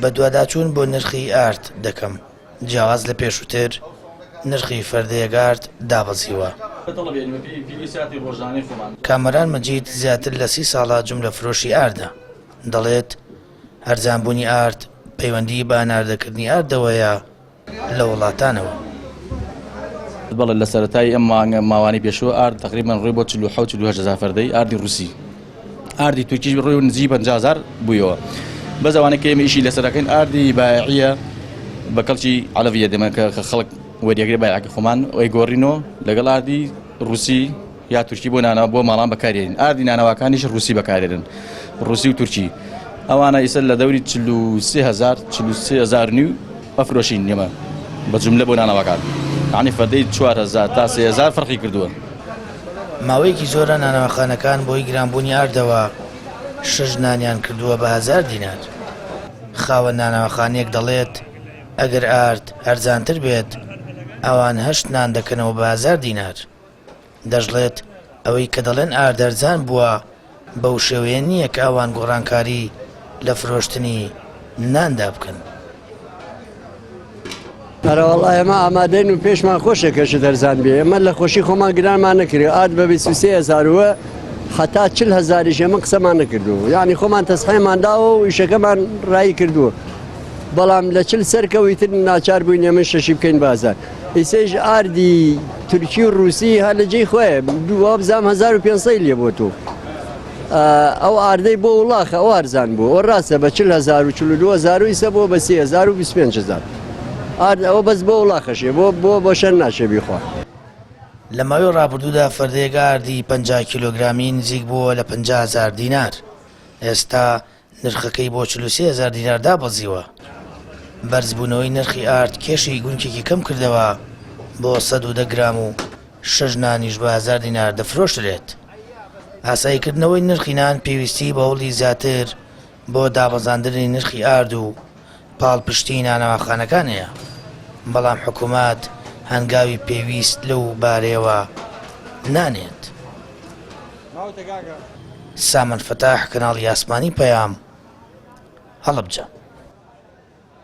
بەدواداچوون بۆ نرخی ئارد دەکەم، جیاواز لە پێشووتر نرخی فەردەیەک ئارد دابەزیوە. کامەران مەجید زیاتر لە سی ساڵە جوملە فرۆشی ئاردە، دەڵێت، هەرزانبوونی ئارد پەیوەندیی بە هەناردەکردنی ئاردەوەیە لە وڵاتانەوە. بەڵێ لە سەرەتای ئەم مانگە ماوانەی پێشوو ئارد تەقریبەن ڕووی بۆ 47 48 هەزار فەردەی ئاردی ڕووسی ئاردی تورکیش ڕووی نزیک 50 هەزار بوویەوە بەس ئەوانەی کە ئێمە ئیشی لەسەر دەکەین ئاردی بایعیە بە کەڵکی عەلەڤیە دێمە کە خەڵک وەریەگرێ بایعەکە خۆمان ئەیگۆڕینەوە لەگەڵ ئاردی ڕووسی یا تورکی بۆ نانەوا بۆ ماڵان بەکارێنین ئاردی نانەواکانیش ڕوسی بەکارێنن ڕوسی و تورکی ئەوانە ئیسە لە دەوری 43000 43000 نیو ئەفرۆشین نێمە بە جملە بۆ نانەواکان یعنی فەردەی 4000 تا 3000 فەرقی کردووە. ماوەیەکی زۆرە نانەواخانەکان بەهۆی گرانبوونی ئاردەوە شەش نانیان کردووە بە هەزار دینار. خاوەن نانەواخانەیەک دەڵێت، ئەگەر ئارد هەرزانتر بێت ئەوان هەشت نان دەکەنەوە بە هەزار دینار. دەشڵێت، ئەوەی کە دەڵێن ئارد هەرزان بووە بەو شێوەیە نییە کە ئەوان گۆڕانکاری لە فرۆشتنی ناندا بکەن. ئەرەوەڵا ئێمە ئامادەین و پێشمان خۆشە کە شت هەرزان بێ ئێمە لە خۆشی خۆمان گرانمان نەکرێ ئارد بە 23 هەزار و حتا 40 هەزاریش ئێمە قسەمان نەکردووە یعنی خۆمان تەسحێمان داوە و ئیشەکەمان ڕایی کردووە بەڵام لە چل سەرکەوەی تر ناچار بووین ئێمە شەشی بکەین بازار ئیسەیش ئاردی تورکی و ڕووسی هەر لە جێی خۆیە وابزانم 1500 لێ بۆ تۆ ئەو ئاردەی بۆ وڵاخە ئەو ئەرزان بوو ئەو ڕاستە بە 40 هەزار و 42 هەزار و ئیسە بۆ بە 3 هەزار و 25 هەزار ئارد ئەوە بەس بۆ وڵاخەشێ بۆ بۆ بۆشەر ناشێ بیخوا. لە ماوەی ڕابردوودا فەردەیەک ئاردی 50 کیلۆگرامی نزیک بووە لە 50 هەزار دینار، ئێستا نرخەکەی بۆ 43 هەزار دینار دابەزیوە. بەرزبوونەوەی نرخی ئارد کێشی گونکێکی کەمکردەوە بۆ 110 گرام و شەش نانیش بە هەزار دینار دەفرۆشرێت. ئاساییکردنەوەی نرخی نان پێویستی بە هەوڵی زیاتر بۆ دابەزاندنی نرخی ئارد و پاڵپشتیی نانەواخانەکان هەیە، بەڵام حکومەت هەنگاوی پێویست لەو بارەیەوە نانێت. سامان فەتاح، کەناڵی ئاسمانی پەیام، هەڵەبجە.